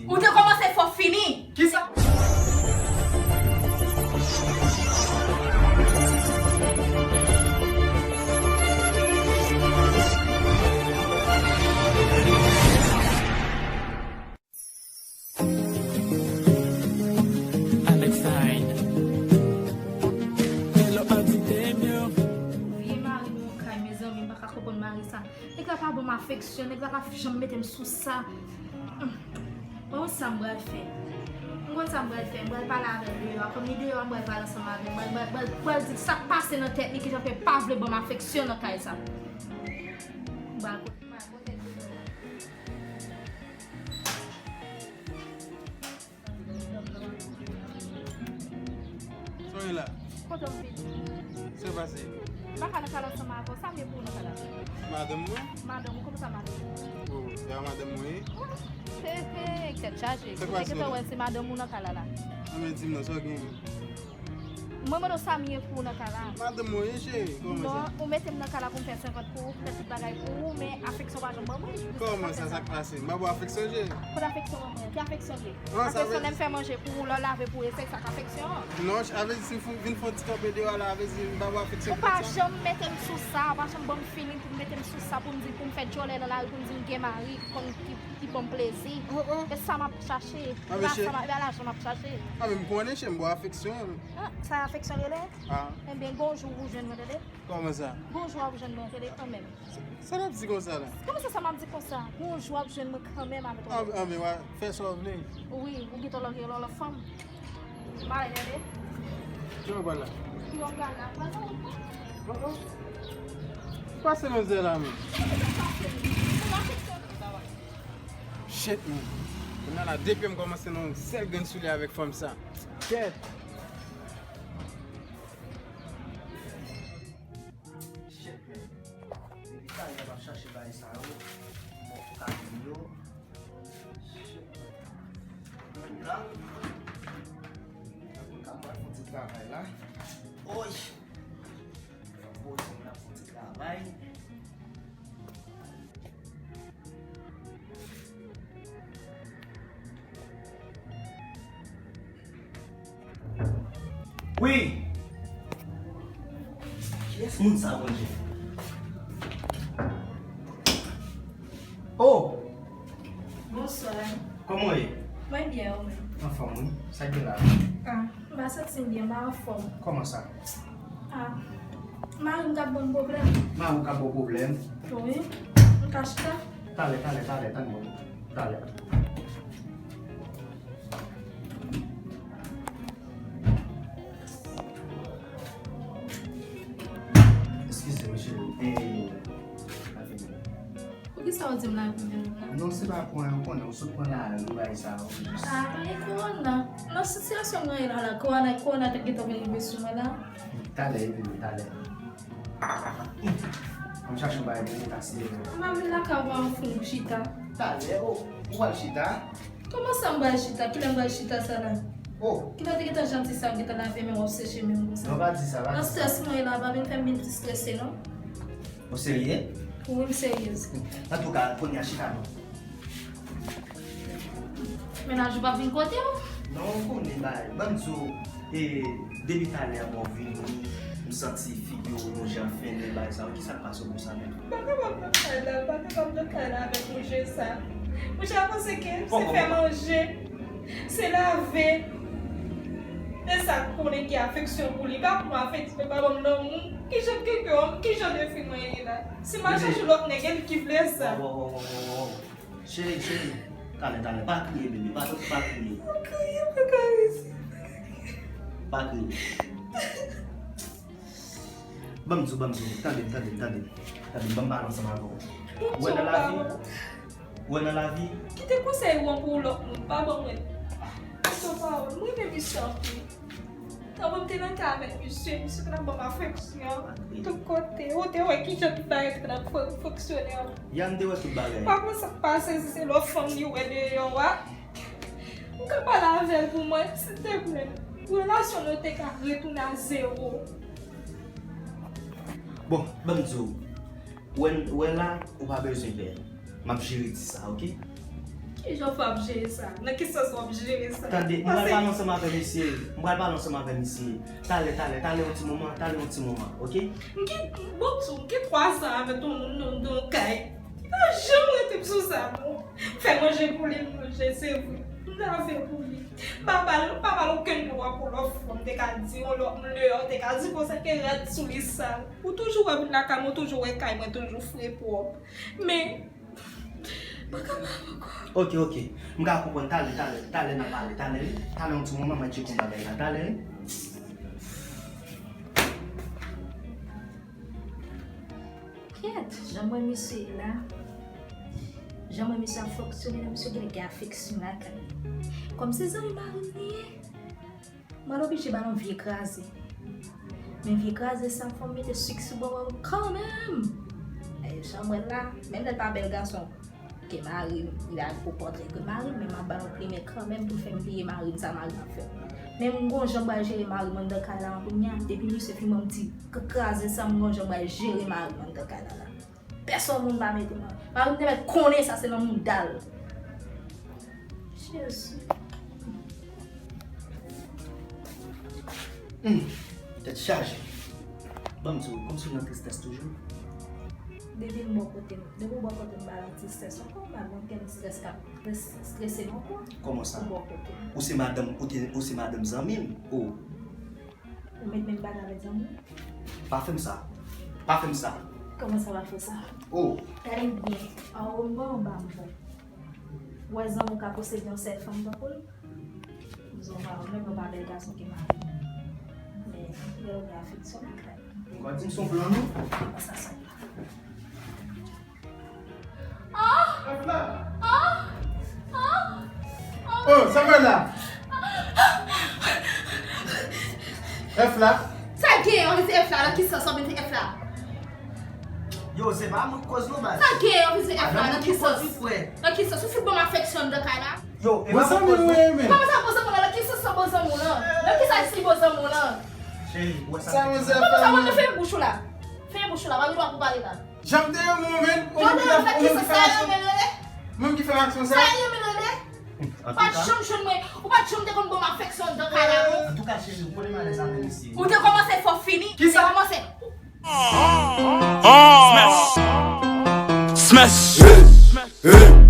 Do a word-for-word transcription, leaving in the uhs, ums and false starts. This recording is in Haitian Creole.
Ou te kòmanse, fò fini. Kisa? Alex Hyde. Hello, Auntie Daniel. Vye mari m yon kay, mezanmi, m pa ka konprann mari sa. Nèg la pa ban m afeksyon, nèg la pa janm mete m sou sa. Hum. Mwen konn sa m pral fè. Mwen konn sa m pral fè. M pral pale avè l deyò a. Kòm li deyò a, m pral pale ansanm avè l. M pral, pral, pral, pral di sa k pase nan tèt li ki jan fè pa vle ban m afeksyon nan kay sa. M pral kote, m pral kote l deyò a. Sa w ye la? Kote w vin? Sa pase? M pa ka nan kay la ansanm avè w. Sa m ye pou w nan kay la? Madanm mwen? Madanm ou, kòman sa madanm ou? Oh, se a madanm mwen ye? He, he, tèt chaje. Ou te gentan wè se madanm ou nan kay la la. Anben, di m non, sa w genyen? Mwen mande w sa m ye pou w nan kay la. Madanm mwen ye, cheri, kòman sa? Non, ou mete m nan kay la pou m fè sèvant pou ou, pou m fè tout bagay pou ou, men afeksyon w pa janm ban mwen. Kòman sa, sa k pase? M pa ba w afeksyon, cheri. Kot afeksyon ban mwen? Ki afeksyon l ye? Afeksyon lè m fè manje pou ou, lè w lave pou ou, e se sa k afeksyon an? Non, sa vle di si m vin fè yon ti kanpe deyò a la, sa vle di m pa ba w afeksyon kòmsa? Ou pa janm mete m sou sa, ou pa janm ban m feeling pou m mete m sou sa, pou m di, pou m fè djòlè nan lari, pou m di m gen mari ki konn, ki, ki ban m plezi. Oh, oh. E sa m ap chache. E pa sa m ap, e pa lajan m ap chache. Ah, men m konnen, cheri, m ba w afeksyon. Ah, sa afeksyon rele? Ah. Enben, gon jou ou jwenn mwen, tande? Kòman sa? Gon jou w ap jwenn mwen, tande, kanmenm. Sa, sa w ap di konsa la? Kòman sa, sa m ap di konsa? Gon jou w ap jwenn mwen kanmenm avèk yon lòt. Ah, ah, men w a fè sa w vle. Wi, ou gentan lòk yon lòt fanm. M ale, tande. Ki w ap pale la? Ki w ap pale la? Pale ou pa? Oh, oh. Pase nan zè la, men. Shit, man. Kounye a la, de pye m kòmanse nan yon sèl grenn soulye avèk fanm sa. Kèt. Shit, man. Depi talè m ap chache bagay sa yo. Bon, pou ka vini yo. Shit, man. Mwen la. Mwen ka pral fè yon ti travay la. Oy! Poze m la fè yon ti travay. Wi! Kiyès moun sa, Bondye? Oh! Bonswa. Kòman w ye? Mwen byen, ou menm? Anfòm, wi. Sa k gen la? Ah, m pa santi m byen, m pa anfòm. Kòman sa? Ah, mari m k ap ban m pwoblèm. Mari w k ap ba w pwoblèm? Wi. M ka chita? Talè, talè, talè, tann mwen. Talè. Eskize m, cheri. E, la fini. Poukisa w di m la vini la? Non, se pa pran, ou konnen, ou sot pran lari, bagay sa yo. Ah, pa gen kowona. Nan sitiyasyon nou ye la, la, kowona, kowona te gentan vin rive sou mwen la. Talè, e vini, talè. Ann chache yon bagay pou nou kase. M ap vin lakay ou pou m chita. Talè, o, ou pral chita? Kòman sa m pral chita? Kilè m pral chita sa la? O. Kilè w te gentan janti sa, w gentan lave men w, w ap seche men w konsa? Non, pa di sa, pa di sa. Nan strès mwen ye la, pa vin fè m vin pi strese, non. Ou serye? Wi, m seryez. Antouka, kounye a chita non. Mennaj ou pa vin kote w? Non, ou konnen bagay. Ban m di w, e, depi talè a mwen vini, m santi figi w yon jan fennen, bagay sa yo. Kisa k pase w konsa menm? M pa kapab nan kay la, m pa kapab nan kay la avèk yon je sa. Ou ja panse ke se fè manje, se lave. E sa k konnen gen afeksyon pou li. Pa pou afeksyon, pa ban m lanmou. Kijan ke, ke, kijan de fi mwen ye la? Si m al chache lòt nèg, e li ki vle sa. Cheri, cheri, talè, talè, pa kriye, bebe, pa, pa kriye. Mwen kriye, mwen ka resi. Pa kriye. Ban m di w, ban m di w, tande m, tande m, tande m. Tande m, ban m pale ansanm avè w. Ou wè nan lavi, ou wè nan lavi. Kite konsèy ou an pou lòt moun, pa ban mwen. Kite pawòl, mwen renmen misye anpil. Tanpri m te nan kay avèk misye, misye te nan ban m afeksyon tout kote. Ou te wè kijan bagay te nan fon-, fonksyone an. Yann te wè tout bagay. Pa konn sa k pase, si se lòt fanm li wè deyò a. Ou ka pale avè l pou mwen, silteplè. Relasyon nou te ka retounen a zewo. Bon, ban m di w. Wè, wè la, ou pa bezwen pè. M ap jere ti sa, oke? Kijan w fè ap jere sa? Nan ki sans w ap jere sa? Tande, m pral pale ansanm avè misye. M pral pale ansanm avè misye. Talè, talè, talè yon ti moman, talè yon ti moman, oke? M gen, bon, m gen twa zan avèk yon moun nan, nan yon kay. Li pa janm rete m sou sa, non. M fè manje pou li, m manje, se vre. M lave pou li. M pa ba l, m pa ba l okenn dwa pou lòt fwa. M te ka di yon lòt, m lè, m te ka di konsa ke rad sou li sal. Ou toujou wè vin lakay mwen, ou toujou wè kay mwen toujou fre pwòp. Men, Mwen kapab ankò. Oke, oke. M ka konprann. Talè, talè, talè n a pale, talè wi. Talè yon ti moman, mwen tcheke yon bagay la, talè wi. Kèt, jan m wè misye ye la, jan m wè misye ap fonksyone la, misye gen nèg gen afeksyon lakay. Kòm se zanmi mari m li ye. Mwen oblije ba l yon vye kraze. Men vye kraze sa fò m mete sik sou bò kanmenm. E jan m wè l la, menm lè l pa bèl gason ke mari m, li pa gwo pòtre ke mari m, men m ap ba l yon plimen kanmenm pou l fè m bliye mari m, sa mari m ap fè m. Men m gon jan m pral jere mari m anndan kay la an kounye a, depi misye fin ban m ti kraze sa, m gon jan m pral jere mari m anndan kay la la. Pèsòn moun pa mete nan. Mari m te mèt konnen sa se nan mouda l. Jezi. Hmm, tèt chaje. Ban m di w, kòmsi w nan tristès toujou. Depi m bò kote m, depi w bò kote m pa nan tristès ankò, m pa gen okenn strès k ap strese m ankò. Kòman sa? Ou bò kote m. Ou se madanm, ou te, ou se madanm zanmi m? O. Ou met men m pa avèk zanmi w? Pa fè m sa. Pa fè m sa. Kòman sa pa fè sa? Oh. Gade m byen. Anwo m bon, anba m bon. Ou wè zanmi w ka posede yon sèl fanm tankou l? Zanmi w menm nan pa bèl gason ke mari m. Men, lè w gen afeksyon lakay. Ou ka di m se yon plan, non? Kòman sa se yon plan? Oh, sa mwen la. F la. Sa gen yon se F la, nan ki sans w ap mete F la? Yo, se pa mwen k koz non baz. Sa gen yon se F la, nan ki sans? Nan ki sans? Ou fout ban m afeksyon anndan kay la? Yo, e pa mwen k koz non. Kòman sa bon zanmi w lan? Nan ki sans sa bon zanmi w lan? Nan ki sans li bon zanmi w lan? Cheri, ou wè sa. Sa mwen se F la. Kòman sa bon, fè bouch ou la? Fè bouch ou la, pa gen dwa pou pale la. Jan m te renmen w menm, ou menm ki fè aksyon sa. Menm ki fè aksyon sa. Sa e menm rele? Ou pa t janm jwenn mwen, ou pa t janm te konn ban m afeksyon anndan kay la non. Antouka cheri, ou konnen m alèz avè misye. Ou te kòmanse fò fini, ou te kòmanse. Smash! Smash!